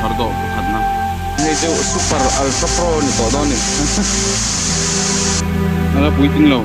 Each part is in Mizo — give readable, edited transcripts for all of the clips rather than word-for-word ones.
chhar dawh pakhatna. Hei chu super ultra pro ni tawh dawn ni. A la puitling lo.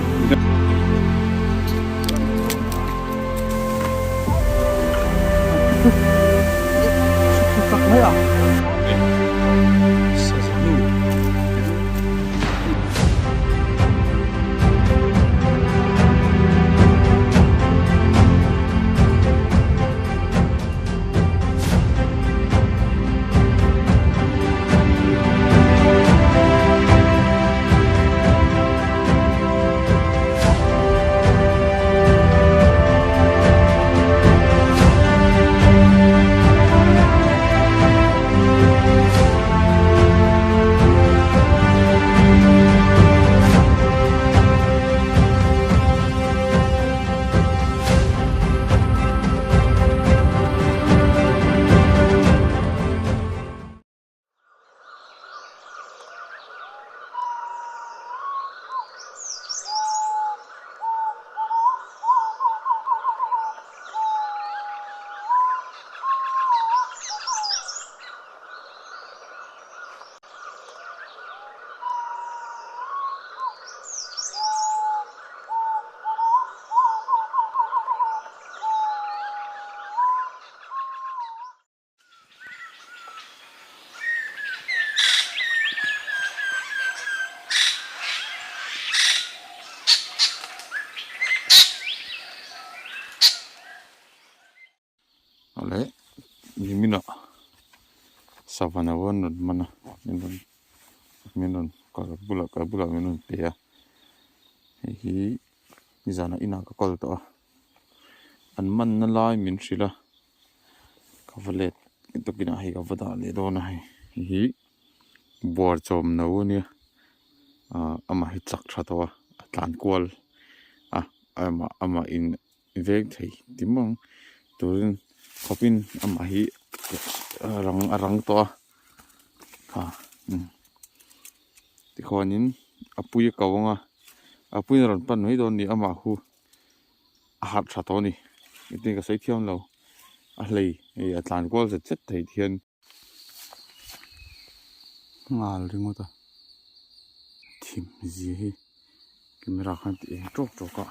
Awle nimin ah sava no an rawn man a min rawn min rawn kal bulah kal bulah min rawn pe a hei hi nizanah inah ka kawl tawh a an manna lai min hrilh a ka va let tawkin ah hei ka va dah leh dawn a hei hei hi buar chawm no a nia ah amah hi chak tha tawh a a tlan kual a amah amah in veng thei ti maw ang turin khawpin amah hi a rang a rang tawh a kha umm tikhuanin a pui a ko ang a a puiin a rawn pan mai dawn a ni amah hu a harh tha tawh a ni engtin ka sawi thiam lo a hlei hei a tlan kual zet zet thei hian. Nghal ringawt a thim zia hi camera khan ti eng tawk tawk a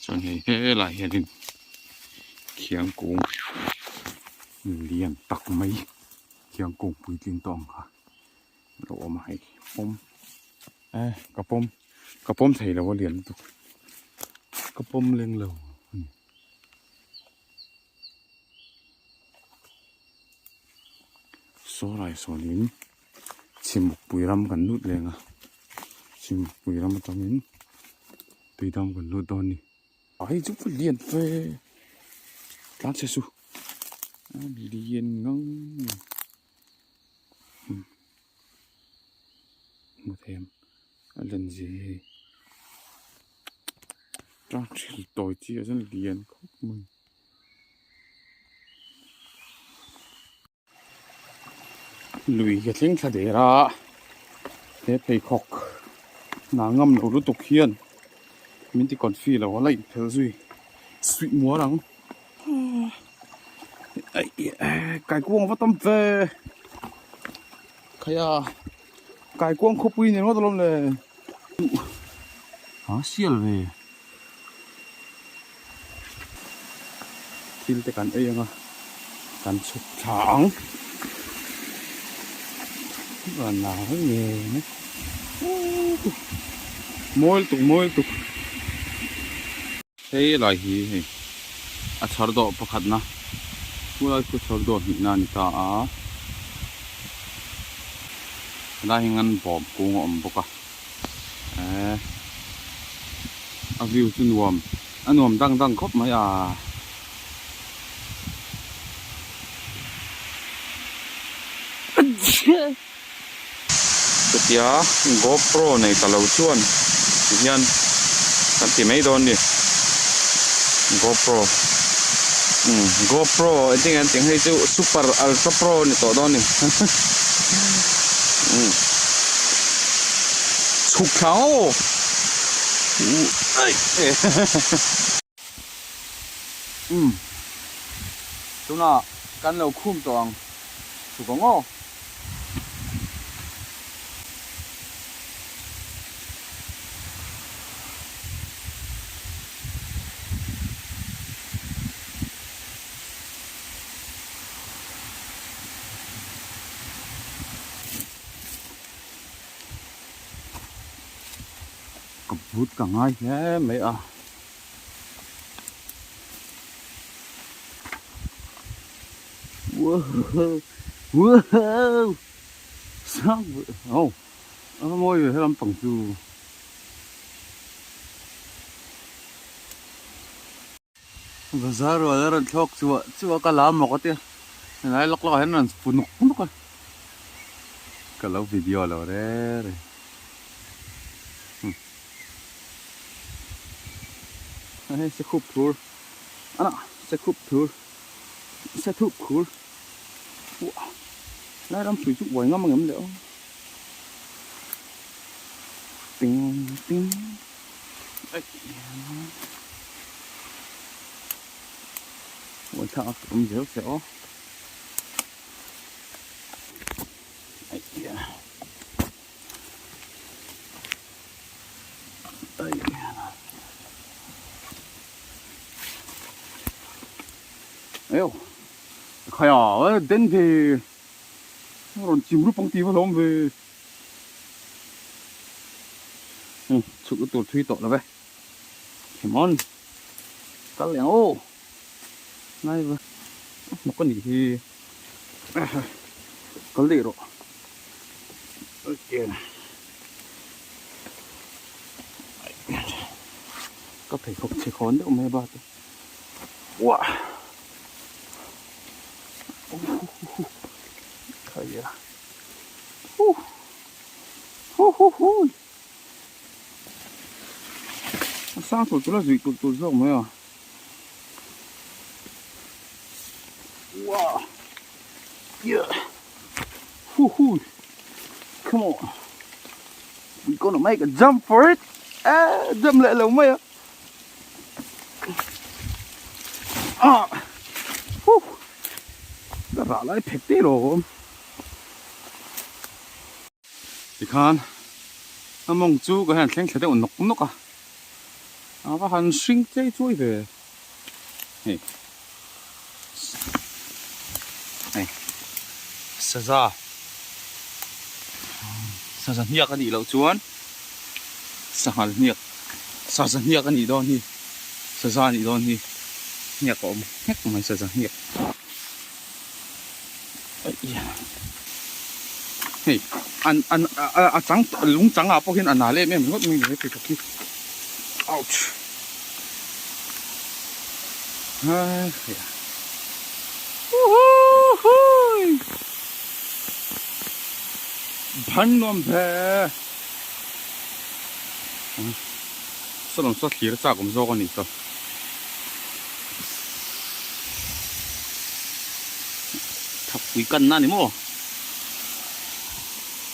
chuan hei helai hianin khiang kung lian tak mai khiang kung puitling tawh ang kha a lo awm a hei pawm e ka pawm ka pawm thei lo a lian lutuk ka pawm leng lo a ni. Sawrai sawnin chhimukpui ram kan lut leng a chhimukpui ram atangin tui dam kan lut dawn a ni a hei chu va lian ve tlan chhe su a lian ngang hmu thei em a len zia hi hei. Tlang thil tawi chi ah chuan lian khawp mai. Lui ka thleng thla der a he pheikhawk hna ngam lo lutuk hian min ti confi lo a la inphelh zui suih muar ang kaikuang va tam ve khaia kaikuang khawpui ni ringawt alawm le. Ha sial ve thil te kan ei anga kan chhuk thla ang mawi lutuk mawi lutuk hei lai hi hei a chhar dawh pakhat na khulai khu chhar dawh hnih na a ni ta a. Helai hi ngan bawm kung a awm bawk a eee a view chu nuam a nuam dang dang khawp mai a. Chutia GoPro nei ta lo chuan ti hian kan ti mai dawn a ni GoPro umm GoPro engtin nge an tih ang hei chu super ultra pro a ni tawh dawn a ni umm chhuk thla ang aw umm tunah. Kan lo khum tawh ang chhuk ang aw. Ka but ka ngai hle mai a. Wow! Sang oh a mawi ve helam pang chu. Bazar rual a rawn thlawk chuah chuah ka lam maw ka tia helai lawk lawk ah hian rawn fu nawk nawk a ka lo video lo re re. Hei sekhup thur a sekhup thur sethup khur uah lai ram hrui chu uai ngam ang em le aw ting ting uai thak a awm zel se aw. Eo khai a den ve rawn chim rup ang tih va hlawm ve chhuk na tur thui tawh lo ve come on kal leh ang aw ngai va hnawk a nih hi kal daih rawh. Ka pheikhawk chhe khawn deuh mai a bat a uah khaia huh hu hu hu a sang tulh tulh a zuih tulh tulh zawk mai a uah yeah. Woohoo! Come on. We gonna make a jump for it. Ah, jump leh lo mai a. Ah. Woo. Ka rah lai phek te lo awm. Tikhan a mawng chu ka hian thleng thla deuh nawk nawk a. A va han hring chei chuai ve. Hei. Hei saza saza hniak a nih loh chuan sanghal hniak saza hniak a nih dawn hi saza a nih dawn hi hniak a awm nghek mai saza hniak hei an an a chang lung chang ah pawh hian a nal em em ringawt mai a ni he pheikhawk hi ouch. Bhan nuam ve Salom saw thlir a chak awm zawk a nih saw Thakpui kanna a ni maw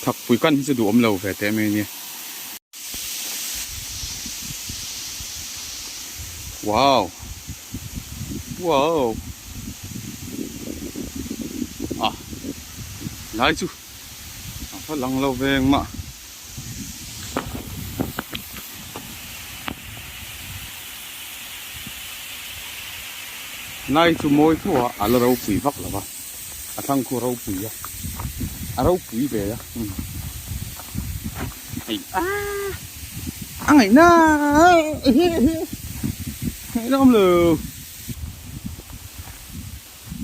Thakpui kan hi chu duhawm lo ve teh mai a nia. Wow Wow Ah Lai chu A va lang lo ve engmah Lai chu mawi tho a a la ropui vak lo va a thlang khu ropui a a ropui ve a. Hei ah a ngaihna ngaihna awm lo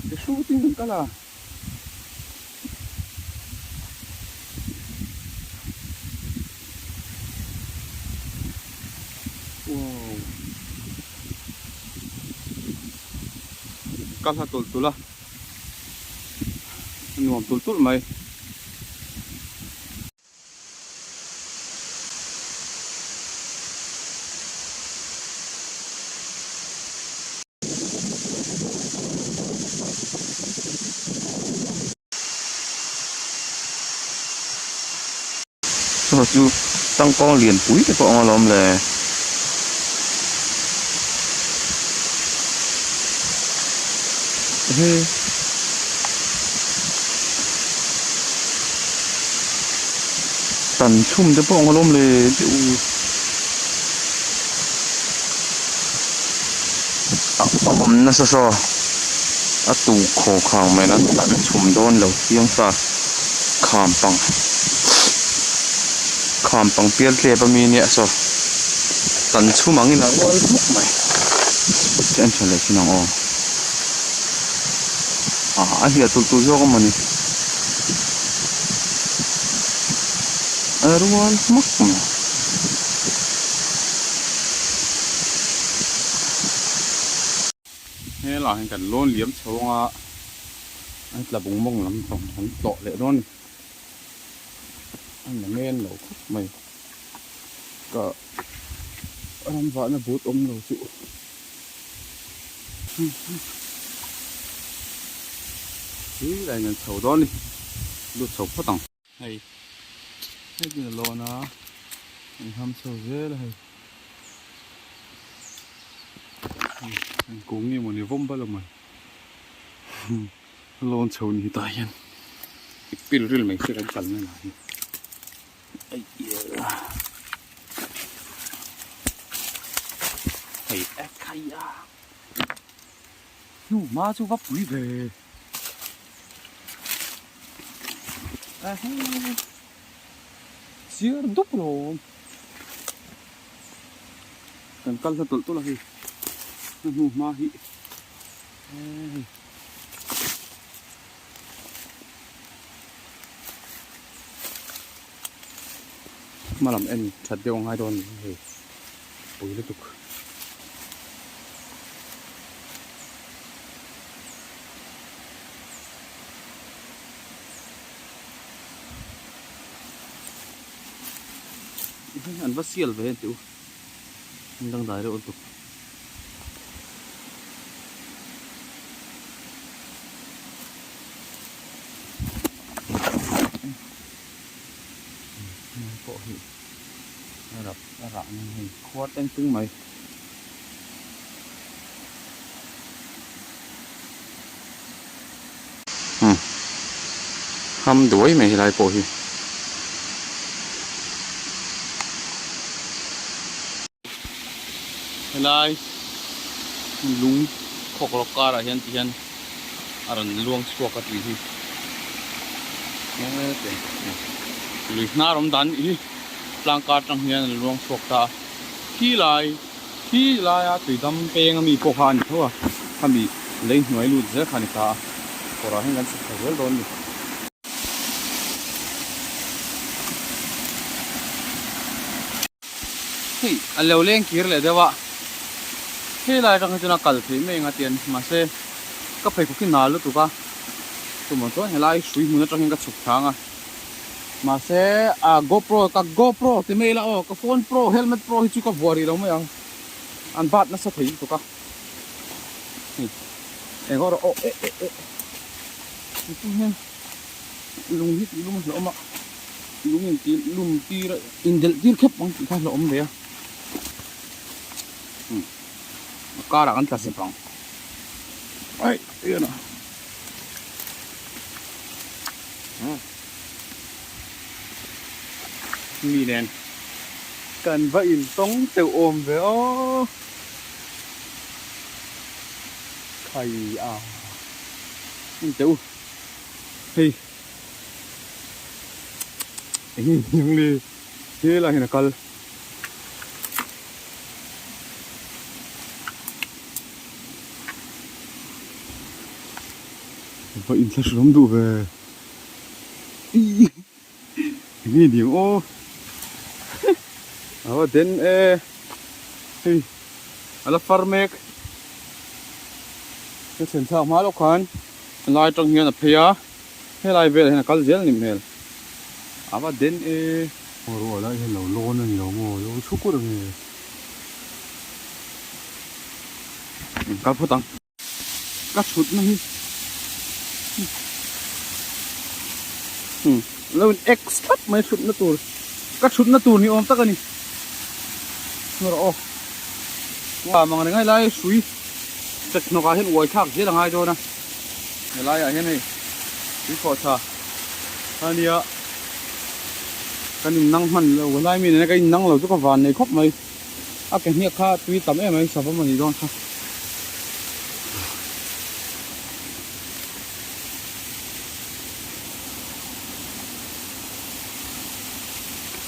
ka shooting kan kal a wow ka hla tulh tulh a nuam tulh tulh mai. Saw chu tangkawng lianpui te pawh a awm alawm le. Ehe. Tan chhum te pawh ang alawm le tih u. A awm nasa saw a tu khaw khang mai nan tan chhum dawn lo chiang sa kham pang kham pang pial tlep ami nia saw tan chhum angin a rual hmuk mai en tha leh thin ang aw ah a hliah tulh tulh zawk a mawni a rual hmak mai. Helah hian kan lawn liam chho anga an tla bung mawng lam pang kan tlawh leh dawn a ni. A namen lo khawp mai. Ka ram vahna but awm lo chu. Tui laiin kan chho dawn a ni. Lut chho phawt ang. Hei heti a lawn a an ham chho zel a hei an kung nge mawni vawm bal a mawni lawn chho ni tah hian i pil ril mai se kan kalna lah hi hei e khai a hnu hma chu va pui ve. Sir dup lo kan kal hla tawlh tawlh a hei a hnu hma hi hei hma lam en that deuh a ngai dawn a ni hei pui lutuk. An va sial ve tih u an dangdai reuh lutuk. Pawh hi a rap a rah na hei khuar teng tung mai. Umm ham duai mai helai pawh hi. Helai lung khawk rawk karah hian ti hian a rawn luang chhuak a tih hi lui hnar awm dan hi tlang kar atang hian a luang chhuak ta a khi lai Khi laia tuidam peng ami pawh kha a ni tho a, khami lei hnuai lut zel kha a ni ta a, kawrah hian kan chhuk thla zel dawn a ni. Hei a lo leng kir leh deuh a, helai atang hi chuan a kal theih mai ang a tian mahse ka pheikhawk hi nal lutuk a, tumah chuan helai hrui hmun atang hian ka chhuk thla ang a. Mahse a GoPro ka GoPro ti mai ila aw ka phone pro helmet pro hi chu ka vuah rih lo mai ang an bat nasa thei lutuk a hei eng erawh aw eh eh eh tih hian lung hi tih lum a hlauhawm a lung in tih lum tir a indelh tir khep ang tih kha a hlauhawm ve a a karah kan tla zep ang ai en a. Mi nen kan va in tawng teuh awm ve aw khai a en teh u hei eng nge ni ang le helai hian a kal. Va inthlahrun awm duh ve ih eng nge ni ang aw a va den e hei a la far mek ka thlen thlak hma lawk khan helai atang hian a phei a helai velah hian a kal zel a ni hmel a va den e. Aw ruah lai hian lo lawn a ni lo maw lo chhuk ur ang e. Kal phawt ang. Ka thutna hi lo in x thlap mai thutna tur ka thutna tur ni awm tak a ni rawh aw a mang reng lai hrui chek hnawk ah hian uai thlak zel a ngai dawn a helai ah hian hei tui khawh tha a nia. Kan in nang hman lo helai mi nena ka in nang lo chu ka van nei khawp mai. A ke hniak kha tui tam em mai sava maw ni dawn kha.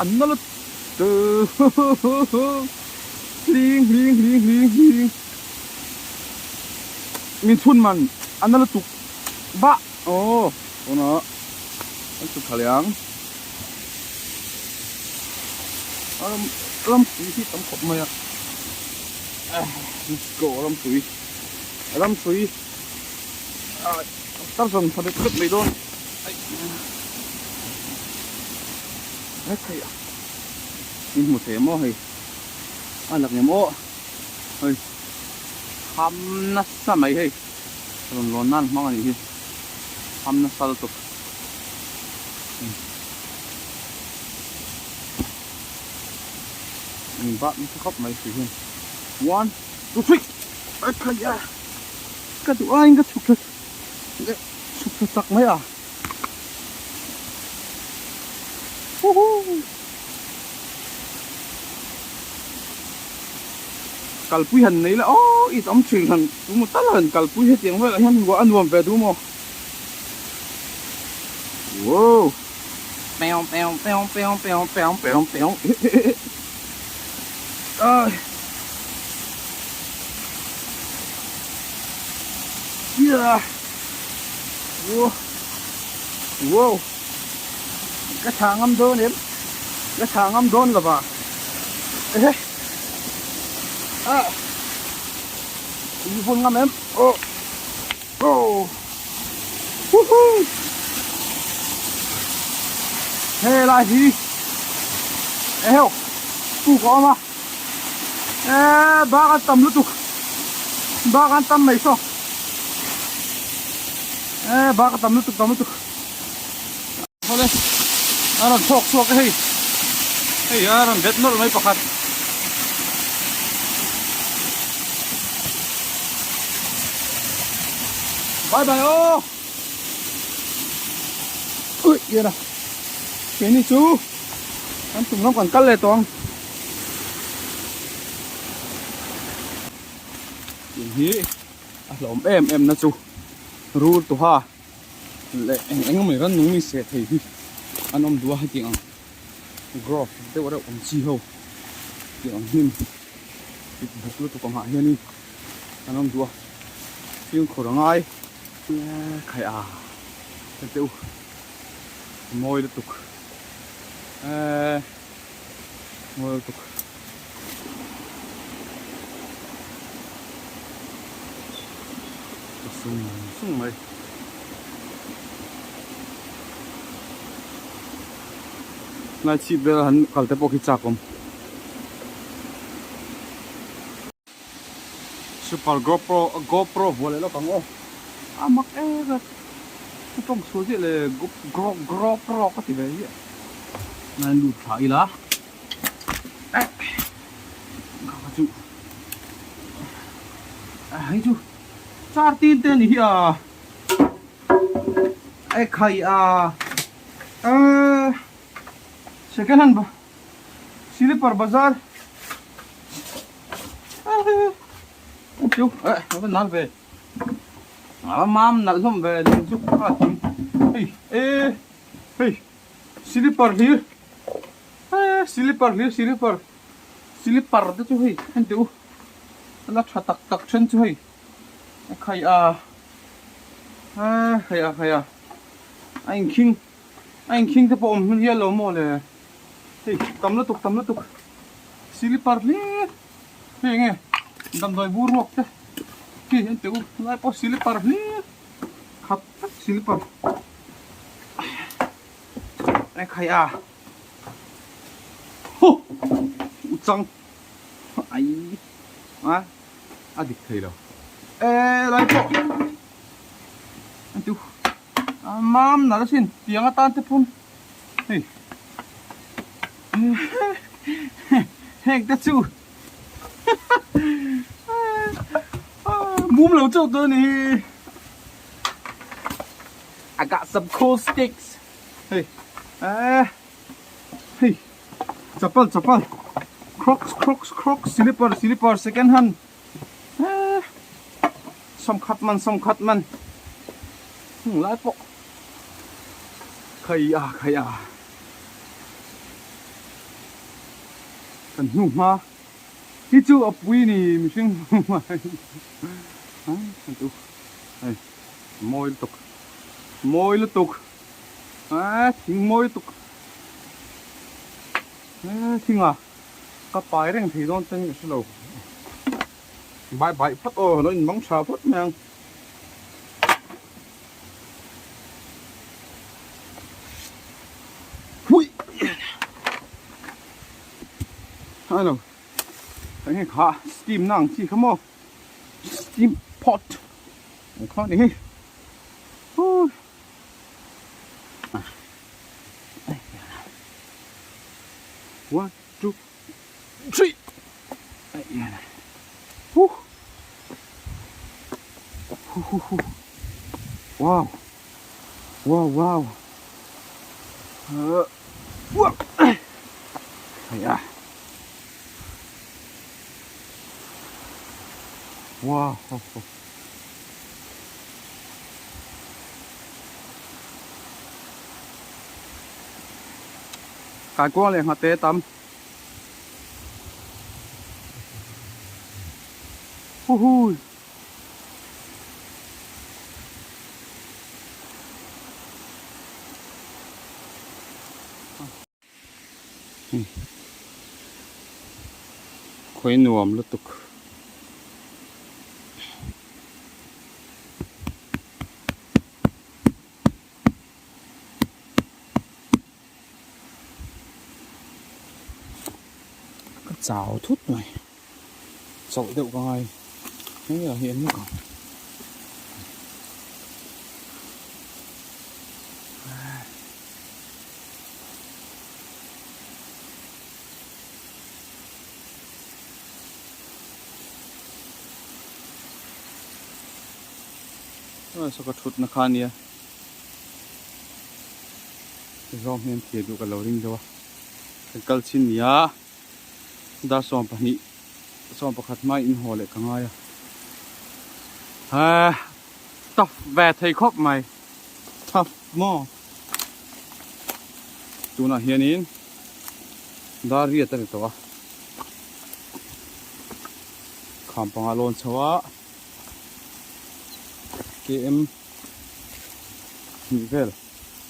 An na lut hling hling hling hling hling min chhun man an na lutuk bah aw tunah an chhut thla leh ang ram ramtui hi tam khawp mai a let's go ramtui ramtui tarzan tha bet bet mai dawn. Hei in hmu thei maw hei a lak ngem aw hei ham nasa mai hei rawn lawn nan hmang a nih hi ham nasa lutuk in bak nasa khawp mai hrui hian one two three a khai a ka duh aiin ka chhuk thla chhuk thla chak mai a. Kalpui han nei la aw i tam thin han tumaw tal han kalpui hetiang velah hian luah a nuam ve duh maw wow peo peo peo peo peo peo peo peo ai yeah Wow Wow Ka tha ngam dawn em Ka tha ngam dawn lova Ehe Ah I vun ngam em Oh Oh Woohoo He lai hi Eheu Puk a awm a Eee bak an tam lutuk bak an tam mai saw eee bak a tam lutuk tam lutuk awle a rawn chhuak chhuak a hei hei a rawn bet nawlh mai pakhat bye bye aw ui yên a keini chu kan tum lam kan kal leh tawh ang. Tin hi a hlawm em em na chu rul tuha leh eng eng mai ran nung mi seh thei hi an awm duh a hetiang ang grove deuh reuh ang chi ho tiang ang hnim pik buk lutuk ang ah hianin an awm duh a fimkhur a ngai khai a heti u mawi lutuk eee. Mawi lutuk. Ka sung sung mai. Lai chhip vel han kal te pawh khi chak awm. Super GoPro GoPro vuah leh lawk ang aw. A mak em a. Ka tawng chhuah chiah leh Gro GoPro ka ti ve ziah. Nan lut thla ila. Eh. Ka ka chu. Hei chu. Char tin te ni hi a. E khai a. Eh. Second hand ba. Silipar bazar. Chu eh a va nal ve a va mam nalh hlawm ve lung chu a thing hei e hei silipar hlir e silipar hlir silipar silipar te chu hei en teh u a la tha tak tak then chu hei a khai a e khai a khai a a inkhing a inkhing te pawh awm hmun hial lo maw le hei tam lutuk tam lutuk silipar hlir hei enge damdawi bur ruak te khi an tih u lai pawh silipar hlir khat tak silipar e khai a huh uchang ai a a dik thei lo e lai pawh an tih u A mam nalh asin tiang atan te pawn hei heng te chu mum lo chauh dawn ni hi I got some cool sticks hei eh. Hei chapal chapal crocs crocs crocs slipper slipper second hand eee sawmkhat man sawmkhat man heng lai pawh khai a khai a kan hnu hma hi chu a pui ni mihring hnu hma hi hei mawi lutuk mawi lutuk. Eee thing mawi tuk eee thing a ka pai reng thei dawn ten ka hrelo bai bai phawt aw lo in mang tha phawt mai ang. Hui hello eng kha steam na ang chi kha maw steam pot ang kha ni hei hui. One, two, three. Woo. Wow. Wow, wow. Yeah. Wow. Kaikuang leh nghate tam. Huhui. Khawi nuam lutuk. Ka chau thut mai. Chauh deuh ka ngai. Hei ah hian ka. Saw ka thut na kha ania zawng hian thir duh ka lo ring deuh a kan kal chin nia dar 12 11 hma inhaw leh ka ngai a ha tough ve thei khawp mai tough maw tunah hianin dar riat a ni tawh a kham panga lawn chho a km hnih vel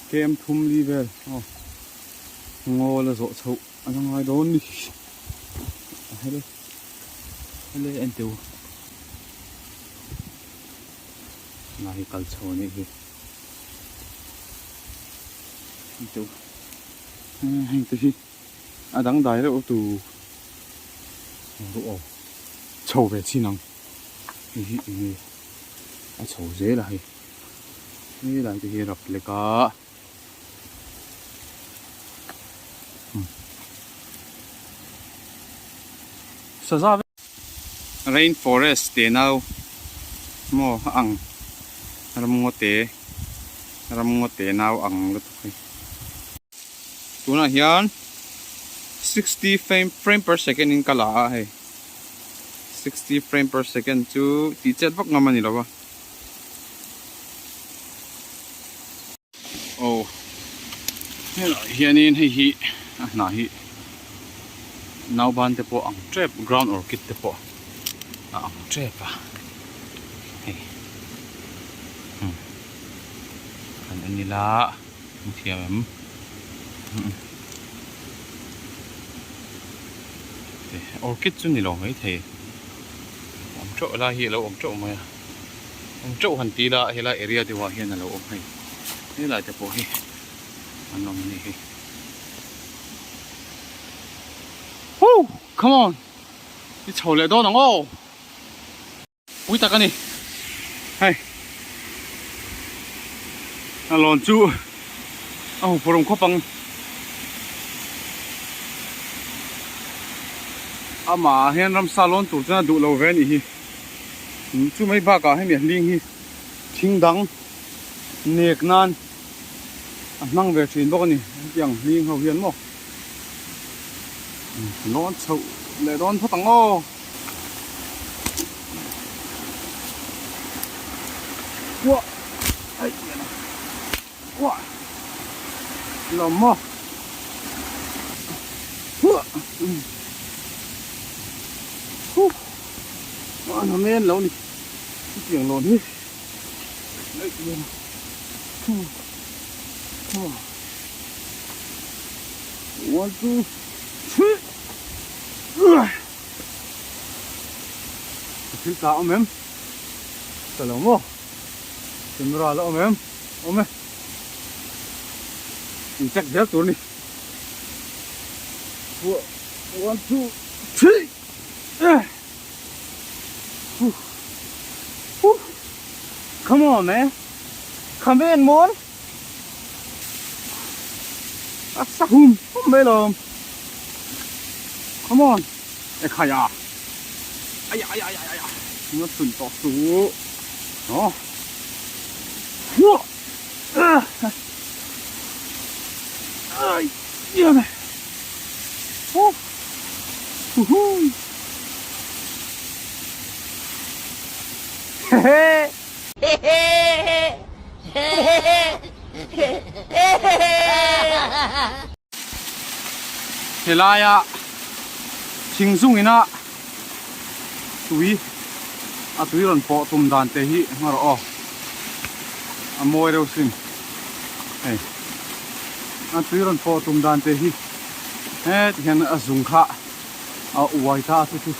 km thum li vel aw ngaw la zawh chhoh a la ngai dawn ni hele hele en teu lai hi kal chho anih hi en teu heng te hi a dangdai reuh tu ruh aw chho ve chin ang hei hi eng nge a chho zel a hei helai te hi rap lek a saza rain forest te nau maw a ang ramngaw te ramngaw te nau ang lutuk hei tunah hian 60 frame frame per second in ka la a hei 60 frame per second chu tih chet vak ngam a ni lo va. Aw helaiah hianin hei hi a hnah hi nauban te pawh a ang tep ground orchid te pawh a ang tep a hei kan en ila an thiam em orchid chu ni lo maithei awm teuh lai hi a lo awm teuh mai a. Awm teuh han ti ila helai area deuh ah hian a lo awm hei helai te pawh hi an awm a ni hi Woo come on i chho leh dawn ang aw pui tak a ni hei a lawn chu a huphurh awm khawp ang amah ah hian ramsa lawn tur chuan a duh lo ve a nih hi. Chu mai bakah hemi a hling hi thing dang nek nan a hmang ve thin bawk a ni hetiang hling ho hian maw. Lawn chhoh leh dawn phawt ang aw. Uah ai uah lawm maw huah huh a namen lo ni chutiang lawn hi One, two, three. Thil tla awm em? Tla lo maw? Camera la awm em? Awm e. In check zel tur ni. One, two, three. Come on man. Come in mon. A sa hum hum mai lawm. Come on. E khai a. Ai ai ai ai ai. Nó chun to su. Đó. Hua. Ai. Này. Hu. Hu hu. Helaia thing zung ina tui a tui rawn pawh tum dan te hi hma rawh aw a mawi reuh sin hei a tui rawn pawh tum dan te hi heti hian a zung kha a uai ta a chu chu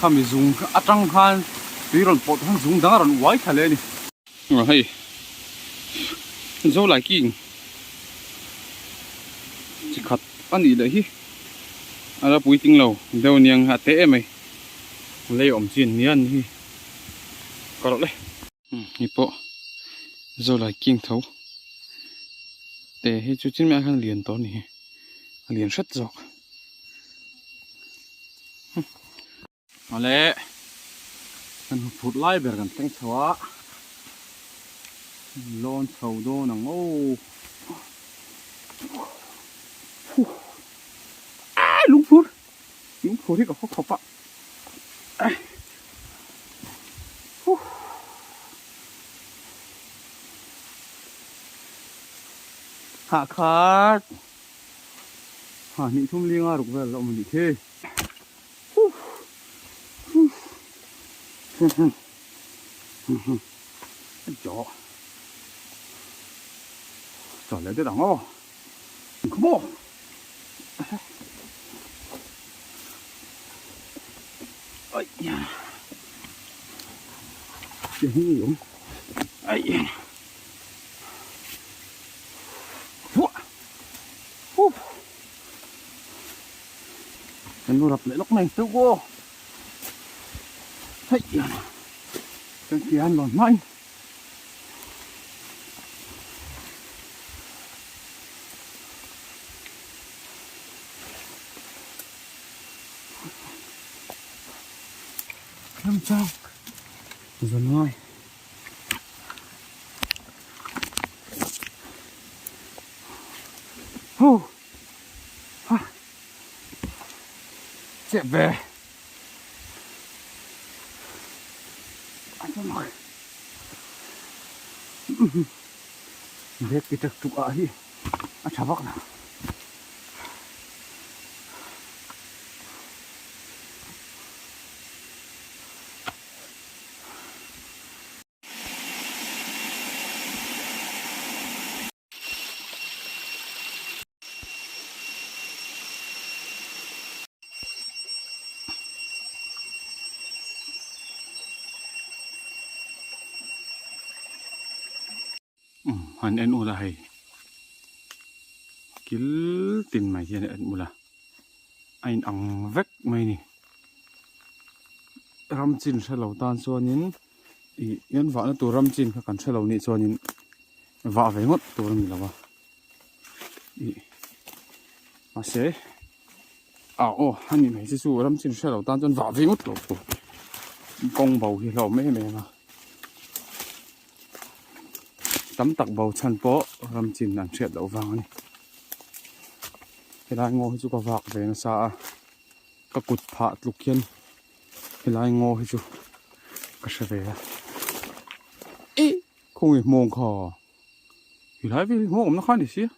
khami zung atang khan tui rawn pawh khan zung dang a rawn uai thla leh a ni. Aw hei zo lai king chi khat a nih leh hi a la puitling lo deuh aniang a te em mai lei awm chi an nia an hi ka rawh le. Hei pawh zo lai king tho te hei chu chin maiah khan a lian tawh a ni hi a lian hret zawk. Awle kan hmu phut lai ber kan thleng chho a lawn chho dawn ang aw ai lungphur lungphur hi ka khaw khawp a hah khat ha hnih thum linga ruk vel a awm a nih khi. Gió Trở lại đây đằng ô Come on Ây da Ây da Kan lu rap leh lawk mai chu aw hei kan ke an lawn hmain ram chang zawn ngai. Huh. Ha. Chep ve. Bag ti tak tuk ah hi a tha vak lo. Han en ula hei kil tin mai hian a en ula a in ang vek mai a ni ram chin hre lo tan chuanin ih hian vahna tur ram chin kha kan hre lo nih chuanin vah ve ngawt tur a ni lo a ih mahse ah aw a ni mai chu chu ram chin hre lo tan chuan vah ve ngawt lo tur kawng bo hi hlauh em em a tam tak bo chhan pawh ram chin an hriat loh vang a ni. Helai ngaw hi chu ka vak ve nasa a, ka kut phah tluk hian helai ngaw hi chu ka hre ve a. Ih! Khawnge hmawng kha? Helai vel hi hmawng awmna kha a ni sia.